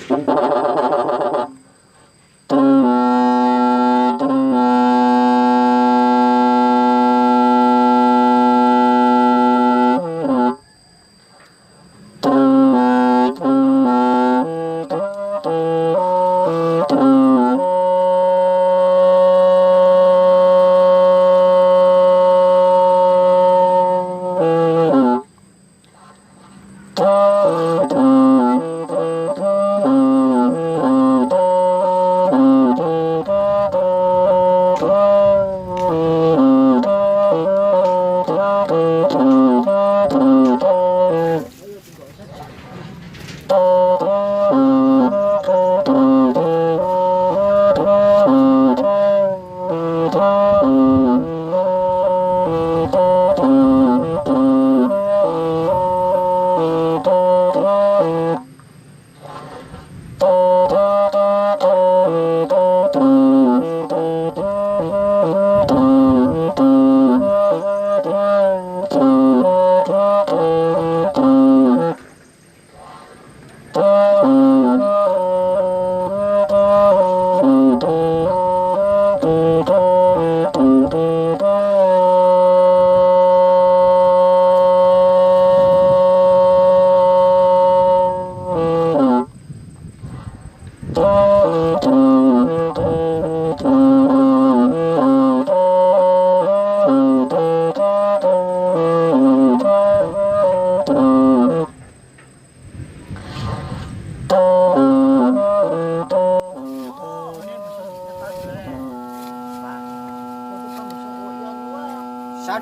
Sab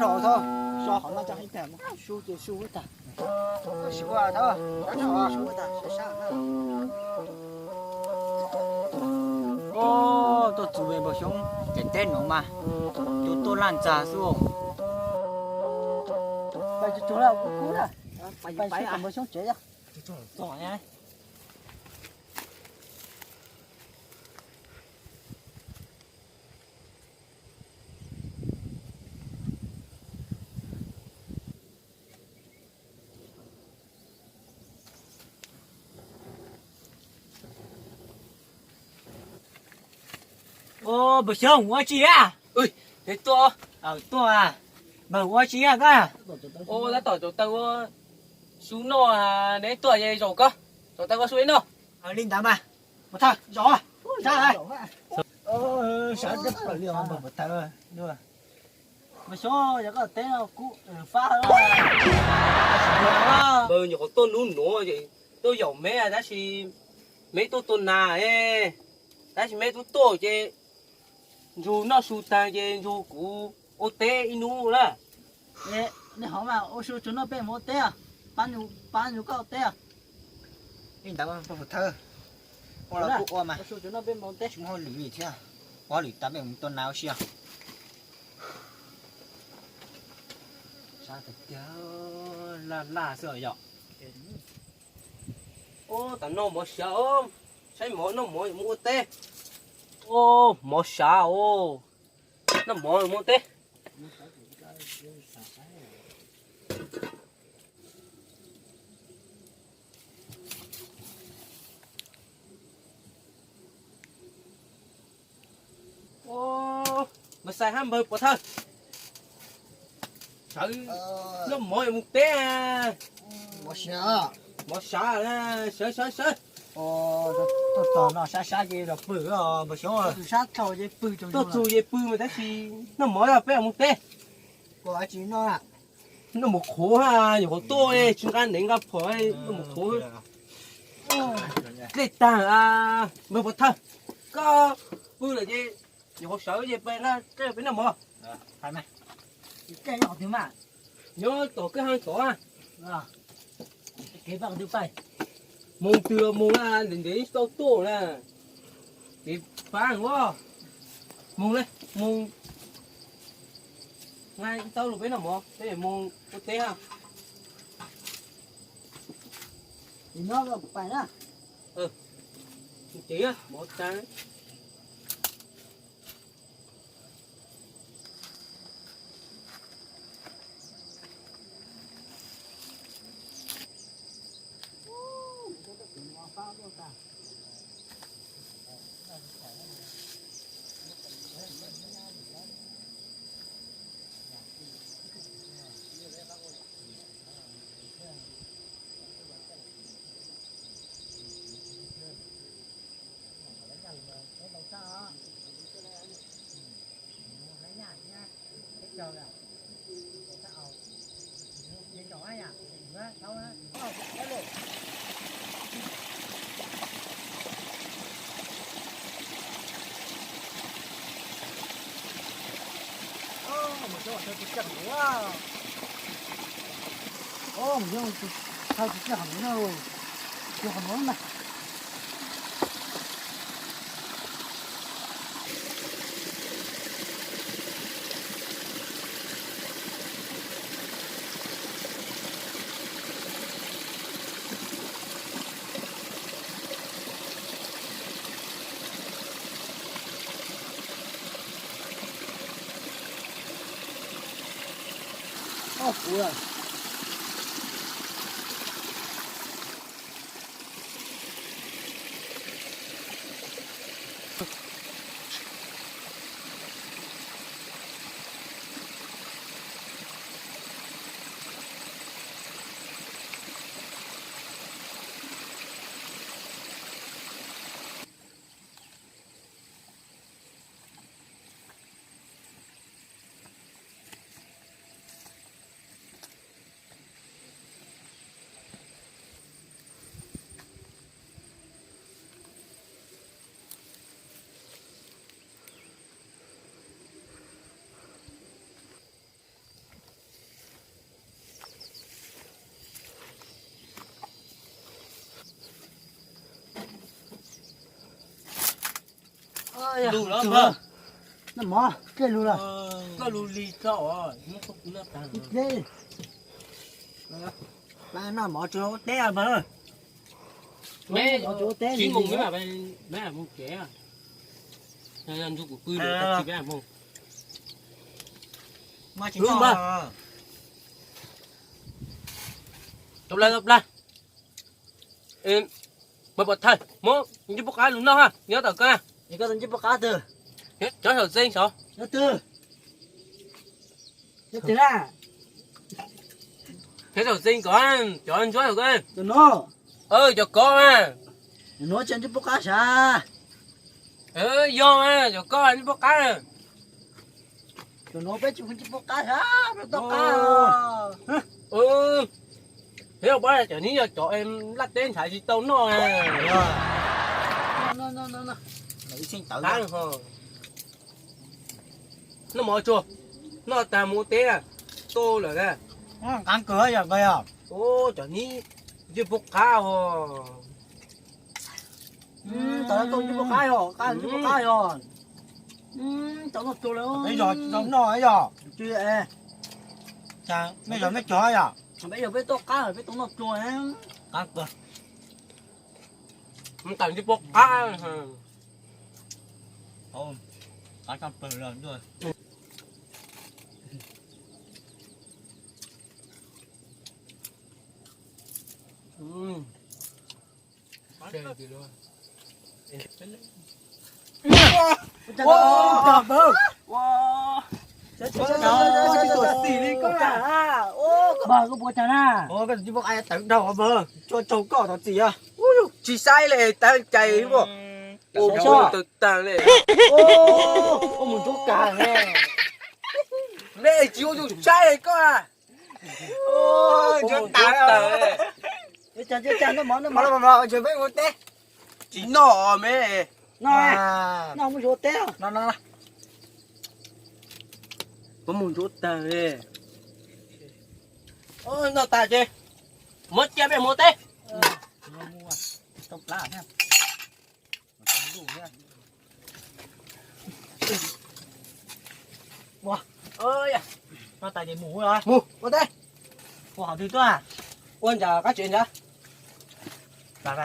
rau thawj, so qhov no coj heev tag, su ces su tag. Sab rau, sab rau. Tuaj txug npawg Xyoob ces teb nuav mas, tus tuaj laj ntxag xwb. Pais tsuag tsuag lawm, kuv kub na. Pais tsuag npawg Xyoob tsev os. Npawg Xyoob, ua tsi a? Tuaj, npawg ua tsi a koj? Tab tom zaum taw ua su noj, neb tuaj es zaum koj, zaum taw ua su noj. Li ntawd mas, pov thawj zaum. Sab, sab plaws li os npawg pov thawj. Npawg Xyoob, yog koj teb no kuv fab. Npawg nyuam qhuav tuaj hnub nuav es tuaj yaum meb tab sis meb tuaj tua nas, tab sis meb tub tuaj ces ntsug noj su taag ces ntsug kuv ua teb ib hnub na. Nej hov mas ua su tsuag noj peb mus ua teb os. Pab ntsug koj ua teb os. Li ntawd pov thawj, ua los kuj ua mas, tsis muaj hauj lwm li thiab, ua hauj lwm tas peb mus tua nas ua si os. Sab tiag tiag, laj laj xwb yom. Ub, tas no mov sav, saib mov, noj mov mus ua teb. Ub, mov sav os, noj mov mus ua teb. Npawg Xais hab npawg pov thawj, sawv noj mov mus teb. Mov sav, sawv sawv sawv. Tuaj txug no sab sab ces los pw os npawg Xyoob. Tuaj txug ces pw mas tab sis noj mov peb mus teb. Noj mov qhuav, nyuam qhuav tuaj tsis nqa nev nqa phom, noj mov qhuav. Dlej tag, npawg pov thawj, koj pw lawm ces nyuam qhuav sawv ces peb nqa dlej peb noj mov. Nyob tom kwj ha tod. Moog twg los moog, ntev ntev tsis tau tuaj na. Kev pab os. Moog le, moog nqa ib taub lug peb noj mov, peb moog ua teb hab. Ces mov tag. Ob puv lawm. Lug los npawg. Noj mov, dlej lug lawm. Koj lug li tso os, muab koj kuv noj tag. Dlej. Noj mov tsuas ua teb os npawg. Meb tsis mus meb mam, meb mam mus tsev. Yog nrug kuv pw lawm tsis meb mam mus. Lub npawg. Tau plag, tau plag. Npawg pov thawj, muab ncej puab qab lug noj ha, nyob tom koj. Ncej puab qab twg? Cov saum txee saud. Nyob twg? Nyob twg na? Nyob saum txee kov, cov ntsuab saum koj. Cov no. Cov kov mas. Cov no tsis ncej puab qab sav. Yog mas, cov koj ncej puab qab. Cov no peb tsis ncej puab qab sav, peb toj qab. Peb ua pab cov neb yog cov laj teb ntxhais tsis tau noj. Noj mov tsuag, noj tag mus ua teb na, tuaj lawm na. Qab kawg yog npawg yog. Cov neb ncej puab qab os. Tau noj tsuag ncej puab qab yog, qab ncej puab qab yog. Tau noj tsuag lawm. Peb yog tau noj yog. Tsis, mej yog mej cog yog. Peb yog peb toj qab peb tau noj tsuag. Qab kawg. Mus tawm ncej puab qab. Qab tshaj plaws los ntuj. Npawg, koj puas cas na? Koj tawm dhau npawg, tsuas tsaug koj tom txim. Tsis saib li, tawv cais ua tawg tag li. Ua mus ntsuab kas ne. Mej tsis ua tus saib koj. Ntsuab tas. Tsis noj me. Noj, noj mus ntsuab tag. Puab mus ntsuab tag li. Noj tas ces muab cia peb mus ua teb. Noj tas ces mus ua teb. Ua qhov twg tuaj? Ua nram qab tsev nrad. Qab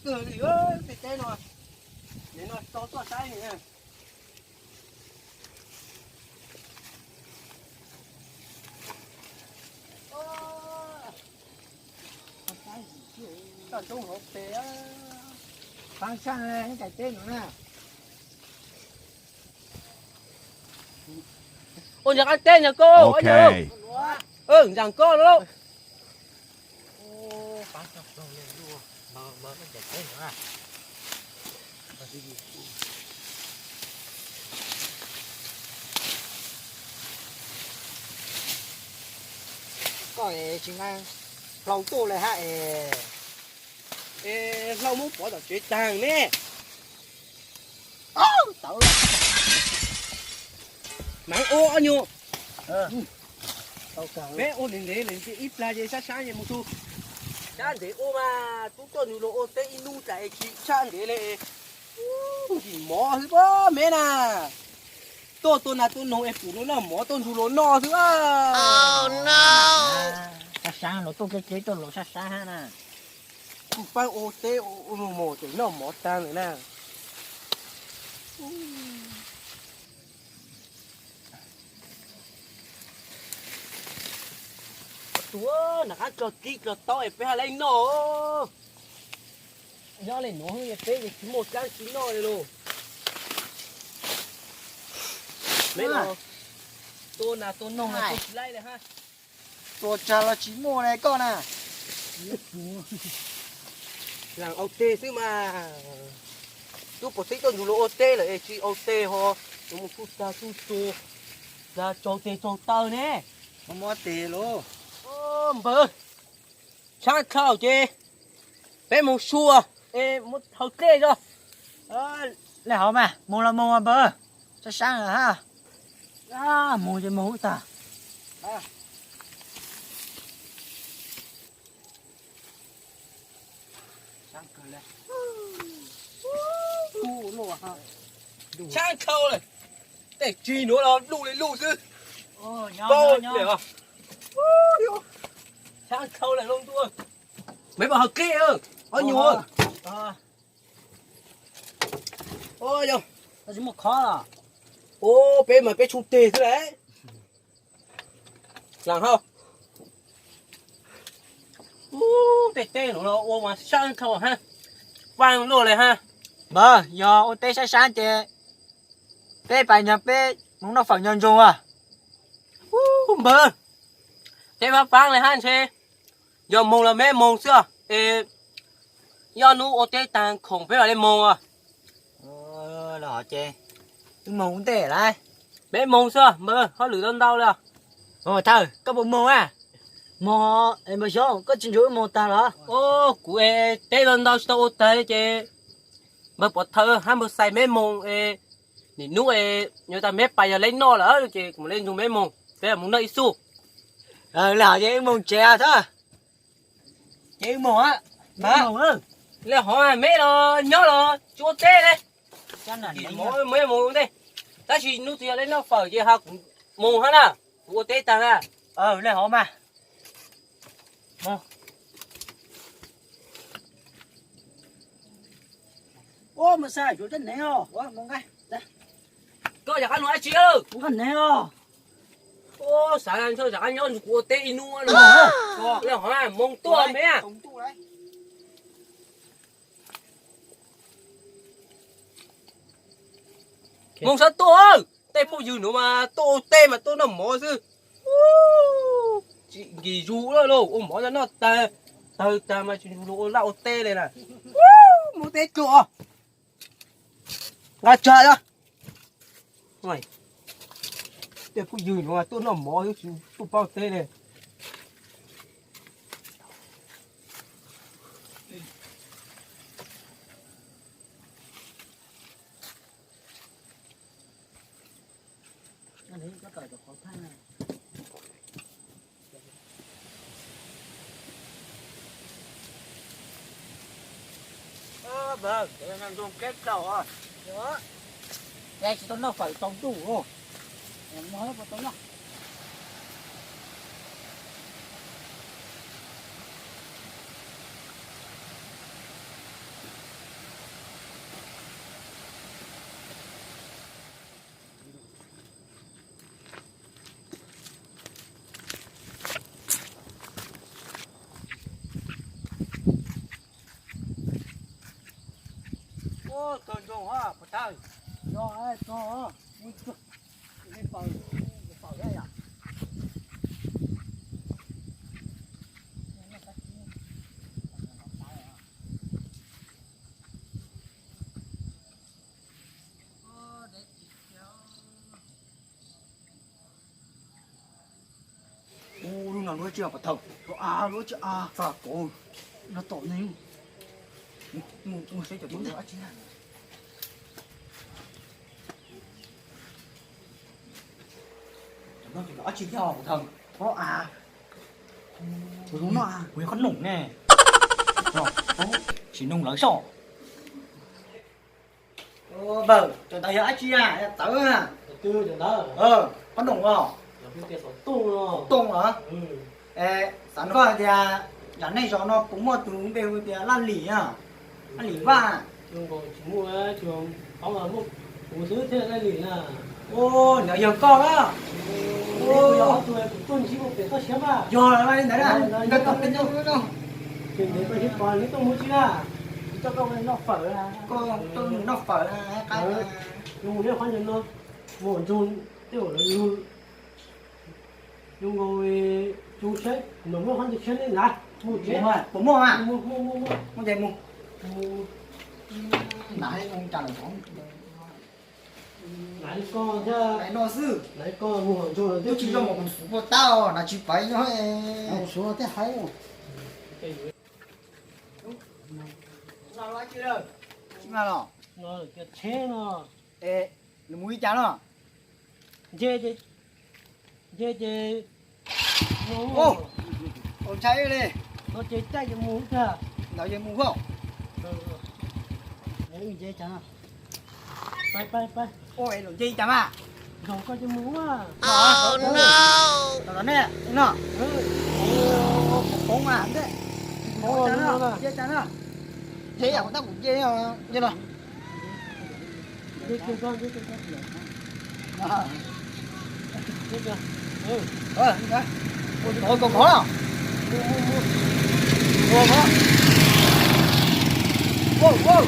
kawg li, tej teb no, no tau tuaj saib. Koj tub hauv pes, qab saj, cais teb no na. Ua ntsag qab teb ntsag koj, ntsag koj lauj. Koj es tsis nqa hlau tuaj li hab es. Es Hlau muab pov tom tsev taag ne. Tawv, Mav ua ob nyuag. Peb ua ntev ntev lawm ces ib plag ces sab sab ces mus tsuj. Sab ntev ua mas tub tuaj nrug luag ua teb ib nub tas es tsis sab ntev le. Nkim mov xwb pob me na. Tuaj tua nas tua noog es pum luag noj mov tuaj nrug luag noj xwb. Sab sab los tuaj kev kev tuaj los sab sab hab na. Kuj paab ua teb ua mus tes noj mov taag lawm na. Tuag, nag qaab dlog dlib dlog taub es peb hab leej noj. Nyob le nuav peb tsis muaj dlaab tsi noj le lauj. Peb los tua nas tua noog los tua tsis laib le hab. Tua tsag los tsis muaj le koj na. Laag ua teb xwb mas. Tub pov teb tuaj nrug luag ua teb lawm es tsis ua teb ho, yuav mus tsuj tsag tsuj tsu, txag tsaug teg tsaug taw ne. Muab tes lauj. Npawg, tshaab dlhau ces peb moog sua es muab hau dlej zog. Le hov mas, moog los moog npawg, sab sab hab. Moog ces moog ub tag. Tshaab dlhau le, tej tsig nuav los luj le luj xwb. Paub le os. Tshaab dlhau le lub ntuj. Meb puas hau dlej, ob nyuag. Ua peb mas peb tshuj teg xwb le. Laag hab. Ub, tej teb nuav los ua mas sab dlhau hab, faaj luaj le hab. Npawg, yog ua teb sab sab ces peb pais nyob peb moog noj fawm nyob ntsoog as. Ub, npawg, teb faaj faaj le hab ntshe. Yog moog los meb moog xwb os, es nyob nub ua teb taag khoom peb mam le moog os. Los ces wb moog ua ntej lawm. Meb moog xwb, npawg, hauj lwm tau ntau le. Thawj, koj puas moog a? Moog, npawg Xyoob, koj tsis nrug wb moog taag los? Kuv es teb tau ntau tsis tau ua taag ces npawg pov thawj hab npawg xais meb moog es nim nub es yuav tas meb pais yog leej noj lawm ces kuv mam le nrug meb moog, peb moog noj ib xub. Le hov ces wb moog tsev thawj. Ces wb moog, le hov meb los nyob los tsis ua teb le. Meb moog ua ntej, tab sis nub twg yog leej noj fawm ces ha kuv moog hab na, kuv ua teb taag na. Le hov mas. Ua mas xav yuav cov neeg os, ua mus nqaij. Koj zam qab nug dab tsi? Nqaij neeg os. Xav nrog zam qab nyob nrug kuv ua teb ib hnub no. Le hov moog tuaj me. Moog sab tuaj, tej phooj ywg nuav mas tuaj ua teb mas tuaj noj mov xwb. Tsis nkim zug lawm lauj, ua mov noj tag, tawg tag mas tsis nrug luag ua laj ua teb le na. Mus teb tuaj, nqa tsag os. Tej phooj ywg nuav tuaj noj mov xwb tsis tuaj pab ua teb le. Tsis tau noj fawm tau ntuj. Ua tog ntsoog hab pog thawj. Yog tog, ua tog, paum, paum yog. Ub, lub no lub tsi pom thaum, lub a, lub tsi a, txog kuv no tom ne. Mus, mus saib cov tub dab tsi na. Cov no cov dab tsi thiab os kuv thawj? Ov, a, kuv zoo no, kuv yog qhob noom ne. Tsis noog lawv soj. Npawg, cov ntawd yog dab tsi a? Yog tawv a? Qhob noom os. Tooj os. Xav nug koj hais tias yam nej zos no puas muaj tus npe hu tias Laj Lim a? Laj Lim Vaj. Ua, nov yog koj a? Yog li ntawd na, nkawd tau peb nyob no. Koj tuaj noj fawm na, qab. Zoo nkaus, zoo saib, mas muaj qhov ntawd tshiab ne na. Puas muaj a? Muaj ces mus. Nav ib ko thiab, nav ib ko mus hauv nroog twb tsis zoo mas kuv xub puas tab os, nav tsis paiv nyob. Kuv xub thiaj haib. Tsis mas los, tsheb no. Es nws mus li cas no? Nce ces, nce ces, ntshai li. No ces caij ces mus tag. Ntawd ces mus hauj. Nce cas no? Pab, pab, pab. Ua es los nce cas mas? Nrog koj ces mus a. Los ne no. Poob mas ntej. Nce cas no? Nce yam kuv tab kuv nce, nce los. Ua kov kov.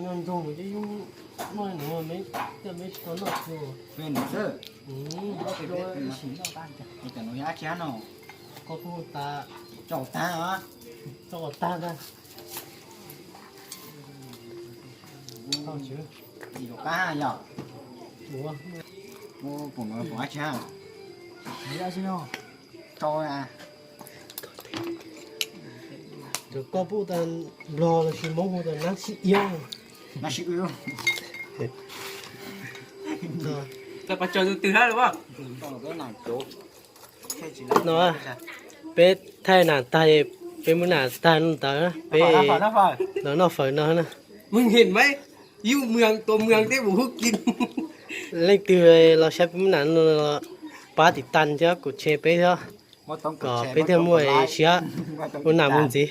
Nyob nroog ces yus noj nuav me, coj me tsis tau noj xwb. Cov nuav yog dab tsi no? Koj puj tas. Tsaus tag, tsaus tag ntag. Tsis tau qab yog. Ua, pum no pum dab tsi no? Tsaus. Cov koj puj tas, Nplog los sis Hmoob hu tas nab sib iab. Nab sib iab. Txawm pas tsaug tus twg hab los. No, peb thaij nam tag, peb muab nam tag ntawd, peb los noj fawm no na. Mws heem mas, yus mws tua mws teb mus hub kis. Leej twg los saib peb muab nam no los pab tiv tas thiab kuv tshe peb thiab, kom peb thiaj muaj siab ua nam mus ntxiv.